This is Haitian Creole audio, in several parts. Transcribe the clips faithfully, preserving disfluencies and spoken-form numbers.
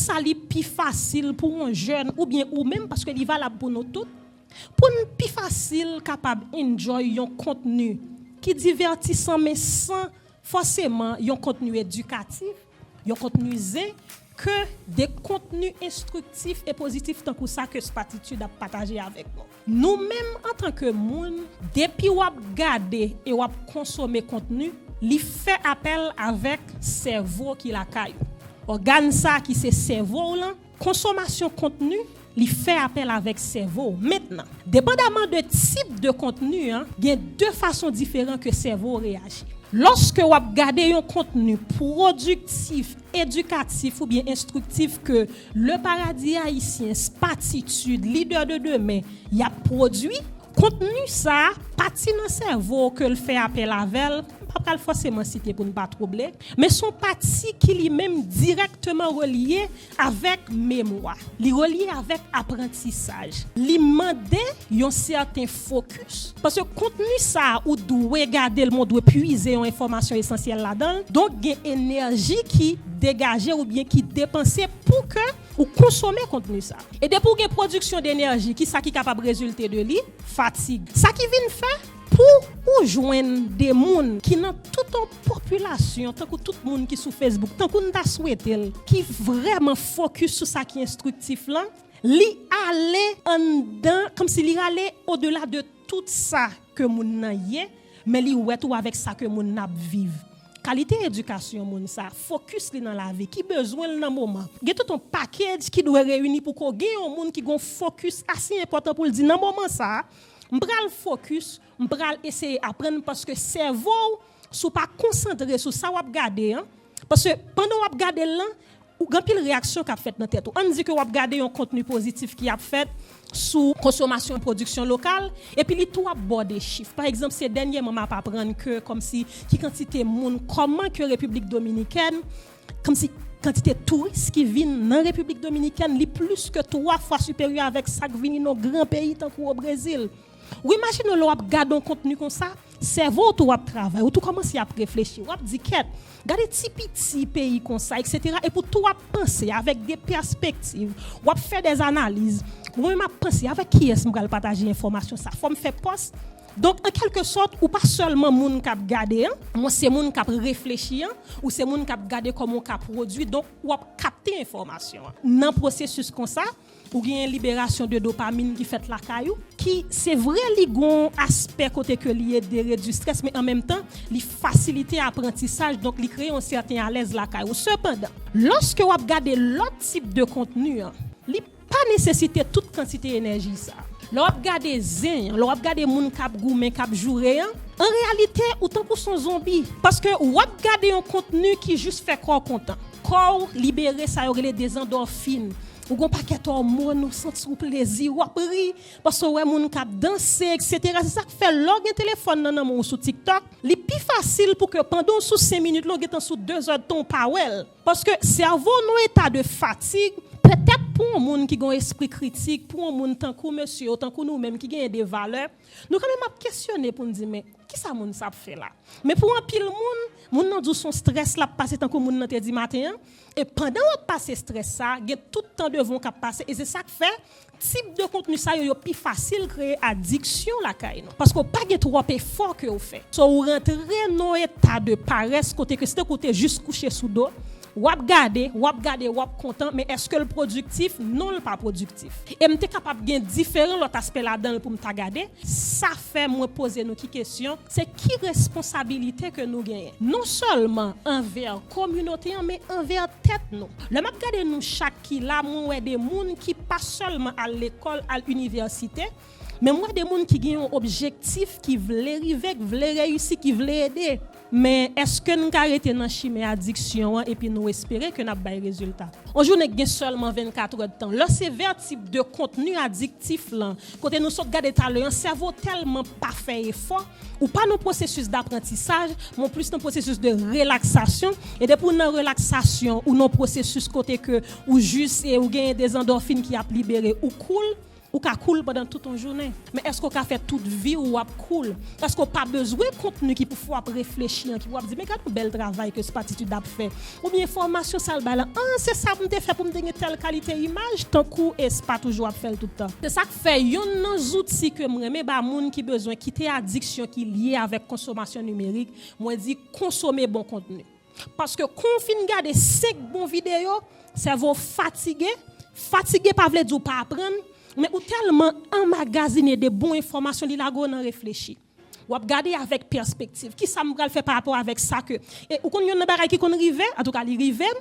Sa li pi fasil pou yon jèn oubyen ou menm, paske li valab pou nou tout, pou n pi fasil kapab enjoy yon kontni ki divètisan men san fòseman yon kontni edikatif, yon kontni zen, ke de kontni enstriktif e pozitif tankou sa ke Spatitude ap pataje avèk nou. Nou menm antanke moun, depi w ap gade e w ap konsome kontni, li fè apèl avèk sèvo ki lakay ou. Ògàn sa ki se sèvo w lan, konsomasyon kontni, li fè apèl avèk sèvo w. Mentnan, depandaman de tip de kontni an, gen de fason diferan ke sèvo w reyaji. Lòske w ap gade yon kontni pwodiktif, edikatif oubyen enstriktif ke Le Paradis Haïtien, Spatitude, Leader de Demain, y ap pwodui, kontni sa a, pati nan sèvo ke l fè apèl avè l, m pa pral fòseman site pou n pa twouble, men se yon pati ki li menm dirèkteman relye avèk memwa. Li relye avèk aprantisaj. Li mande yon sèten fokis. Paske kontni sa a, ou dwe gade l, men w dwe pwize yon enfòmasyon esansyèl ladan l. Donk, gen enèji ki degaje oubyen ki depanse pou ke ou konsome kontni sa. E depi w gen pwodiksyon de enèji, ki sa ki kapab rezilte de li? Fatig. Sa ki vin fè, pou ou jwenn de moun ki nan tout yon popilasyon, tankou tout moun ki sou Facebook, tankou n ta swete l, ki vrèman fokis sou sa ki enstriktif lan, li ale anndan, kòmsi li ale odela de tout sa ke moun nan ye, men li wè tou avèk sa ke moun nan ap viv. Kalite edikasyon moun sa, fokis li nan lavi, ki bezwen l nan moman. Gen tout yon package ki dwe reyini pou ko gen yon moun ki gon fokis ase enpòtan pou l di nan moman sa, m pral fokis, m pral eseye aprann paske sèvo w, si w pa konsantre sou sa w ap gade an, paske pandan w ap gade l lan, ou gen anpil reyaksyon k ap fèt nan tèt ou. Ann di ke w ap gade yon kontni pozitif ki ap fèt sou konsomasyon pwodiksyon lokal, epi li tou ap ba w de chif. Pa egzanp, se dènyèman m ap aprann ke kòmsi ki kantite moun, kòman ke Repiblik Dominikèn, kòmsi kantite touris ki vin nan Repiblik Dominikèn, li plis ke twa fwa siperyè avèk sa k vini nan gran peyi tankou o Brezil. Ou imajine w lè w ap gade yon kontni konsa, sèvo w tou ap travay, ou tou kòmanse ap reflechi, w ap di, kèt, gade ti piti peyi konsa, etsetera. Epi w tou ap panse avèk de pèspektiv, w ap fè de analiz. Mwen menm ap panse, avèk kiyès m pral pataje enfòmasyon sa? Fò m fè pòs? Donk, an kèlke sòt, ou pa sèlman moun k ap gade an, mwen se moun k ap reflechi an, ou se moun k ap gade kòman w ka pwodui, donk, w ap kapte enfòmasyon an. Nan pwosesis konsa, ou genyen liberasyon de dopamin ki fèt lakay ou, ki, se vre, li gon aspè kote ke li ede redui strès, men an menm tan, li fasilite aprantisaj, donk li kreye yon sèten alèz lakay ou. Sepandan, lòske w ap gade lòt tip de kontni an, li pa nesesite tout kantite enèji sa. Lè w ap gade zen an, lè w ap gade moun k ap goumen, k ap joure an, an reyalite, ou tankou s on zonbi. Paske w ap gade yon kontni ki jis fè kò w kontan. Kò w libere sa yo rele dezandòfin. Ou gon pakèt òmòn, ou santi w plezi, w ap ri, paske w wè moun k ap danse, etsetera. Se sa k fè lè w gen telefòn nan nan men w sou TikTok, li pi fasil pou ke pandan w sou senk minit la, w gentan sou de zèdtan w pa wè l. Paske sèvo w nan eta de fatig, petèt pou yon moun ki gen yon espri kritik, pou yon moun tankou mesye yo, tankou nou menm ki genyen de valè, nou kanmenm ap kesyone pou n di, men kisa moun sa ap fè la? Men pou anpil moun, moun nan di w s on strès l ap pase tankou moun nan te di maten an. E pandan w ap pase strès sa, gen tout tan devan w k ap pase. E se sa k fè tip de kontni sa yo, yo pi fasil kreye adiksyon lakay nou. Paske w pa gen twòp efò ke w fè. So, ou rantre nan yon eta de parès kote ke se tankou w te jis kouche sou do. W ap gade, w ap gade, w ap kontan, men èske l pwodiktif? Non, l pa pwodiktif. E m te kapab gen diferan lòt aspè ladan l pou m ta gade. Sa fè mwen poze nou ki kesyon, se ki responsabilite ke nou genyen? Non sèlman anvè kominote an, men anvè tèt nou. Lè m ap gade nou chak ki la, mwen wè de moun ki pa sèlman al lekòl, al inivèsite, men m wè de moun ki gen yon objektif, ki vle rive, ki vle reyisi, ki vle ede. Men èske n ka rete nan chimen adiksyon an epi nou espere ke n ap bay rezilta? On jounen k gen sèlman vennkat èdtan. Lè se vè tip de kontni adiktif lan, kote nou sot gade talè an, sèvo tèlman pa fè efò, ou pa nan pwosesis daprantisaj, men w plis nan pwosesis de relaksasyon. E depi w nan relaksasyon, ou nan pwosesis kote ke ou jis e ou genyen dezandòfin ki ap libere, ou cool. Ou ka cool pandan tout yon jounen, men èske w ka fè tout vi w w ap cool? Èske w pa bezwen kontni ki pou fè w ap reflechi an, ki pou ap di, men gad yon bèl travay ke Spatitude ap fè? Oubyen fòmasyon sa l bay la, an, se sa pou m te fè pou m te gen tèl kalite imaj, tankou Espa toujou ap fè l tout tan. Se sa k fè yonn nan zouti ke m renmen ba moun ki bezwen kite adiksyon ki lye avèk konsomasyon nimerik, mwen di konsome bon kontni. Paske kon w fin gade senk bon videyo, sèvo w fatige. Fatige pa vle di w pa aprann, men ou tèlman anmagazine de bon enfòmasyon, li lage w nan reflechi. W ap gade avèk pèspektiv. Kisa m pral fè pa rapò avèk sa ke... E ou konn yonn nan bagay ki konn rive, antouka li rive m,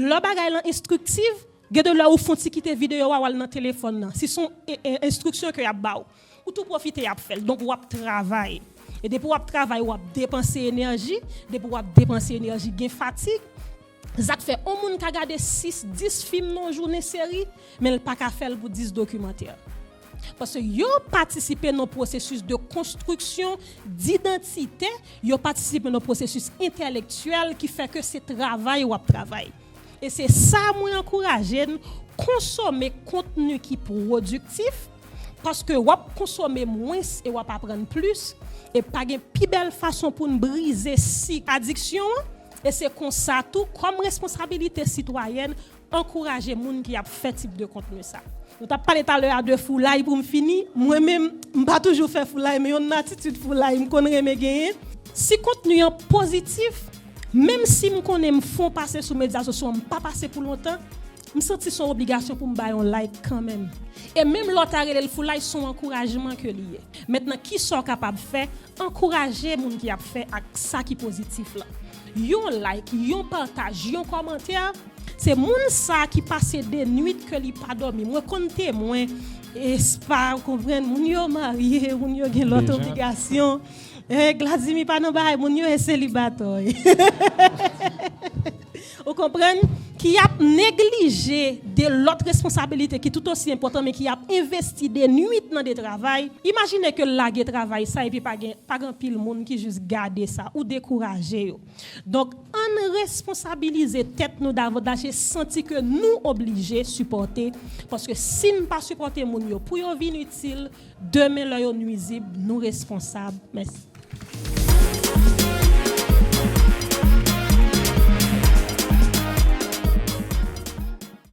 lè bagay lan enstriktiv, gen de lè ou fon ti kite videyo a, w al nan telefòn nan. Si se yon e, e, enstriksyon ke y ap ba w, ou tou pwofite y ap fè l. Donk, w ap travay. E depi w ap travay, w ap depanse enèji. Depi w ap depanse enèji, gen fatig. Sa k fè yon moun ka gade sis, dis fim nan yon jounen, seri, men l pa ka fè l pou dis dokimantè. Paske yo patisipe nan pwosesis de konstriksyon didantite, yo patisipe nan pwosesis entèlektyèl ki fè ke se travay w ap travay. E se sa mwen ankouraje n, konsome kontni ki pwodiktif, paske w ap konsome mwens e w ap aprann plis, e pa gen pi bèl fason pou n brize sik adiksyon an, e se konsa tou, kòm responsabilite sitwayèn, ankouraje moun ki ap fè tip de kontni sa. Nou t ap pale talè a de foulay pou m fini. Mwen menm, m pa toujou fè foulay, men yon atitid foulay m konn renmen genyen. Si kontni an pozitif, menm si m konnen m fon pase sou medya sosyo, m pa pase pou lontan, m santi se yon obligasyon pou m bay yon like kanmenm. E menm lè w ta rele l foulay, se yon ankourajman ke li ye. Mentnan, kisa w kapab fè? Ankouraje moun ki ap fè ak sa ki pozitif lan. Yon like, yon pataj, yon kòmantè, se moun sa ki pase de nwit ke li pa dòmi. Mwen konn temwen, Espa, ou konprann, moun yo marye, moun yo gen lòt obligasyon. Eh, Gladimy pa nan bagay, moun yo e selibatè. Ou konprann? Ki ap neglije de lòt responsabilite ki tout osi enpòtan, men ki ap envesti de nwit nan de travay. Imajine ke l lage travay sa epi pa gen, pa gen anpil moun ki jis gade sa, ou dekouraje yo. Donk, ann responsabilize tèt nou davantaj e santi ke nou oblije sipòte, paske si n pa sipòte moun yo pou yo vin itil, demen lè yo nwizib, nou responsab. Mèsi.